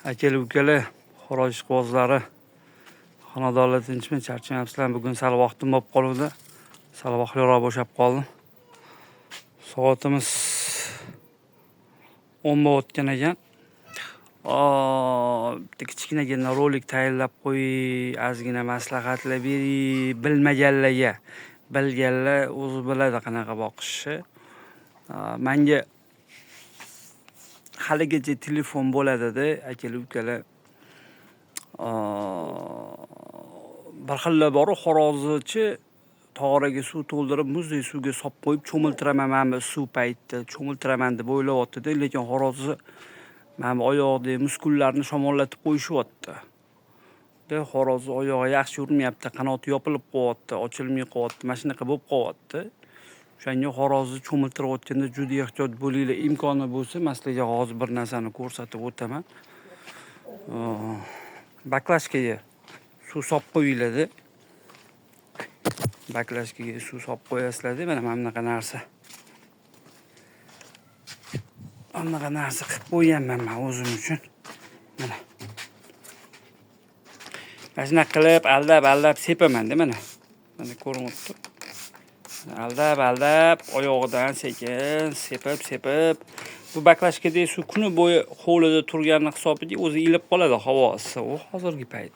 Akalar, ukalar, xo'roz ishqibozlari, xonadonlar tinchmi? Charchamayapsizlarmi? Bugun sal vaqtim bo'lib qoluvdi. Sal vaqtliroq bo'shab qoldim. Soatimiz 10 bo'layotgan ekan. Bitta kichkinagina rolik tayyorlab qo'yay, ozgina maslahatlar beray bilmaganlarga. Bilganlar o'zi biladi qanaqa boqishni. Manga haligacha telefon bo'ladida, akalar, ukalar. Bir xillar boru xo'rozichi tog'oraga suv to'ldirib, muzdek suvga solib qo'yib cho'miltiraman mana bu suv paytida cho'miltiraman deb o'ylayapti-da, lekin xo'rozni mana bu oyog'idagi muskullarni shamollatib qo'yishyapti. De xo'rozni oyog'i yaxshi yurmayapti, qanoti yopilib qolyapti, ochilmay qolyapti, mana shunaqa bo'lib qolyapti. O'shanga xo'rozni cho'miltirayotganda juda ehtiyot bo'linglar. Imkoni bo'lsa, men sizlarga hozir bir narsani ko'rsatib o'taman. Baklashkaga suv solib qo'yinglar-da. Baklashkaga suv solib qo'yasizlar-da, mana bunaqa narsa. Bunaqa narsa qilib qo'yganman men o'zim uchun. Mana. Mana shunaqa qilib aldab-aldab sepaman-da mana. Mana ko'rinyapti. Aldab-aldab oyog'idan sekin sepib-sepib bu baklashkadagi suv kuni bo'yi hovlida turgani hisobiga o'zi ilib qoladi havo issiq u hozirgi payt.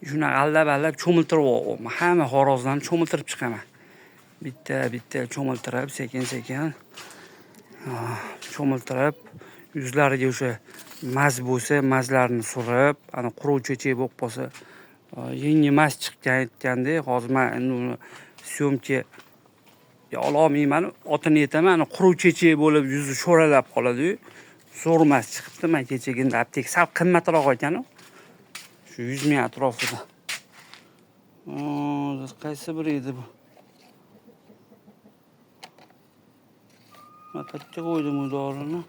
Shunaqa aldab-aldab cho'miltirib olaman. Hamma xo'rozlarni cho'miltirib chiqaman. Bitta-bitta cho'miltirib, sekin-sekin cho'miltirib, yuzlariga o'sha maz bo'lsa, mazlarni surib, ana quruq chechak bo'lib qolsa, yangi maz chiqqan aytgandek, hozir men endi uni syomka ololmayman, otini aytaman, ana quruq chechak bo'lib yuzi sho'ralab qoladi-yu. Zo'r maz chiqibdi. Men kechagina apteka sal qimmatroq ekan-u. Shu 100 ming atrofida. Qaysi biri edi bu? Men qayerga qo'ydim u dorini?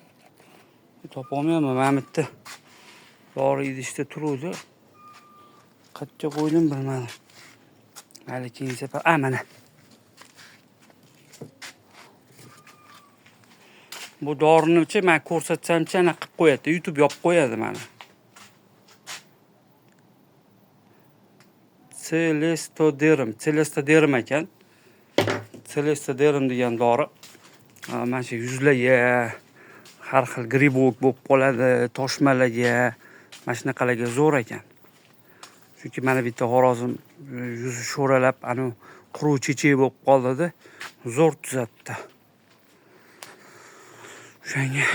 Topolmayapman. Mana bu yerda dori idishda turuvdi. Qayerga qo'ydim bilmadim. Mayli, keyin safar. Mana. Bu dorini-chi men ko'rsatsamchi ana qilib qo'yadi, YouTube yopib qo'yadi meni. Celestoderm, Celestoderm ekan. Celestoderm degan dori. Mana shu yuzlarga har xil gribok bo'lib qoladi, toshmalarga, mana shunaqalarga zo'r ekan. Chunki mana bitta xo'rozim yuzi sho'ralab, ana quruq chechak bo'lib qoldi-da, zo'r tuzatdi. O'shanga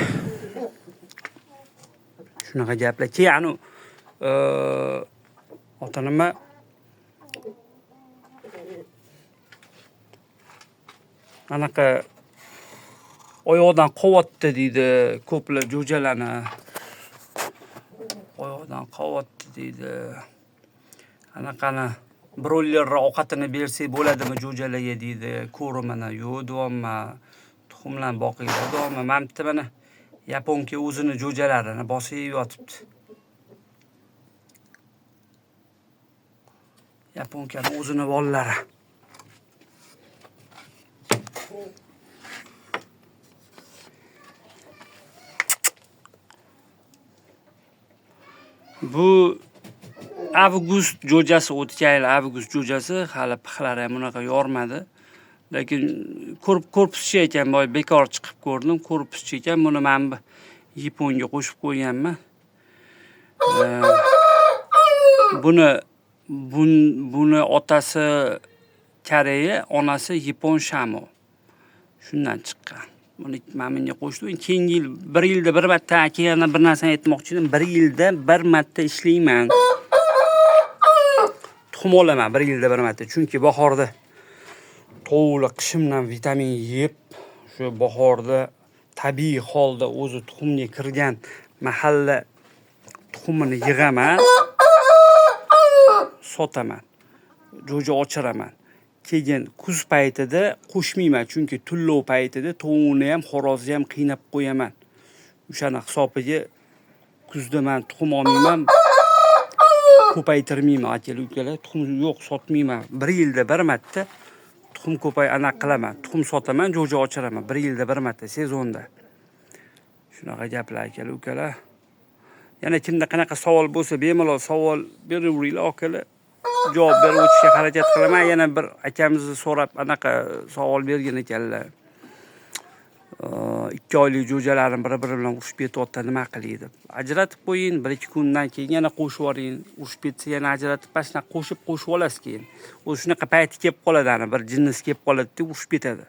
shunaqa gaplar. Keyin anu ota nima anaqa oyoqdan qovyapti deydi, ko'plar jo'jalarni oyoqdan qovyapti deydi. Anaqani broilerni ovqatini bersak bo'ladimi jo'jalarga deydi, ko'rimini yo'q deyapman. Tuxumlarni boqinglar deyapman. Mana bitta mana yaponka o'zini jo'jalarini bosib yotibdi. Yaponkani o'zini bolalari. Bu avgust jo'jasi, o'tgan yil avgust jo'jasi, hali pixlari ham unaqa yormadi. Lekin korpuschi ekan, boy bekor chiqib ko'rdim, korpuschi ekan. Buni men bu yaponga qo'shib qo'yganman. Buni otasi Koreya, onasi yapon Shamo. Shundan chiqqan. Buni men bunga qo'shdim. Keyingi yil bir yilda bir marta, keyin yana bir narsani aytmoqchi edim. Bir yilda bir marta ishlayman. Tuxum olaman bir yilda bir marta. Chunki bahorda tovuqlar qishimdan vitamin yeb, shu bahorda tabiiy holda o'zi tuxumga kirgan mahalla tuxumini yig'aman, sotaman, jo'ja ochiraman. Keyin kuz paytida qo'shmayman, chunki tullov paytida tovuqni ham, xo'rozni ham qiynab qo'yaman. O'shani hisobiga kuzda men tuxum olmayman, ko'paytirmayman, akalar, ukalar, tuxum yo'q, sotmayman. Bir yilda bir marta tuxum ko'pay anaqa qilaman, tuxum sotaman, jo'ja ochiraman bir yilda bir marta sezonda. Shunaqa gaplar, akalar, ukalar. Yana kimda qanaqa savol bo'lsa, bemalol savol beraveringlar, akalar. Javob berib o'tishga harakat qilaman. Yana bir akamizni so'rab anaqa savol bergan ekanlar. 2 oylik jo'jalarim bir-biri bilan urushib ketyapti, nima qilay deb. Ajratib qo'ying, 1-2 kundan keyin yana qo'shib yuboring. Urushib ketsa yana ajratib, mana shunaqa qo'shib olasiz keyin. O'zi shunaqa payti kelib qoladi, ana bir jinnisi kelib qoladi-da, urushib ketadi.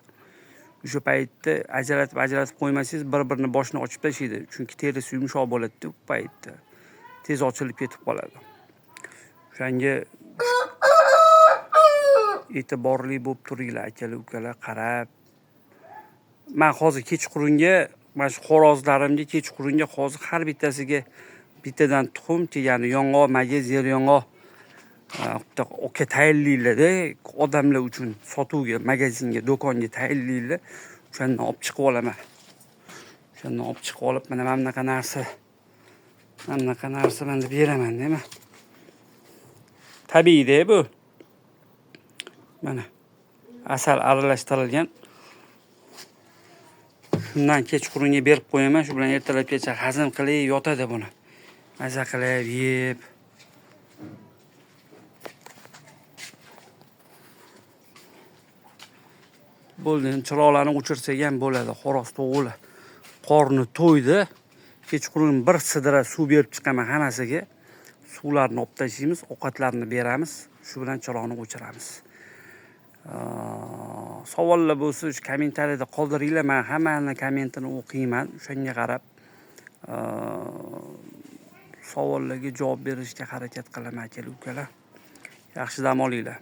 O'sha paytda ajratib qo'ymasangiz bir-birini boshini ochib tashlaydi. Chunki terisi yumshoq bo'ladi-da u paytda. Tez ochilib ketib qoladi. O'shanga e'tiborli bo'lib turinglar, akalar, ukalar, qarab. Men hozir kechqurunga mana shu xo'rozlarimga kechqurunga hozir har bittasiga bittadan tuxum, ya'ni yong'oq, magiz, yer yong'oq bitta oka tayinlaylarda odamlar uchun sotuvga, magazinga, do'konga tayinlaylar. O'shandan olib chiqib olaman. O'shandan olib chiqib olib, mana bunaqa narsa, mana bunaqa narsa mana deb beraman, deyman. Tabiiy-da bu. Mana asal aralashtirilgan. Shundan kechqurunga berib qo'yaman, shu bilan ertalabgacha hazm qilib yotadi buni. Maza qilib yeb. Bo'ldi, endi chiroqlarni o'chirsak ham bo'ladi. Xo'roz to'g'ri. Qorni to'ydi. Kechqurun bir sidra suv berib chiqaman hammasiga. Suvlarni olib tashlaymiz, ovqatlarni beramiz, shu bilan chiroqni o'chiramiz. Savollar bo'lsa, shu kommentariyada qoldiringlar, men hammani kommentini o'qiyman. O'shanga qarab, savollarga javob berishga harakat qilaman, aka-ukalar. Yaxshi dam olinglar.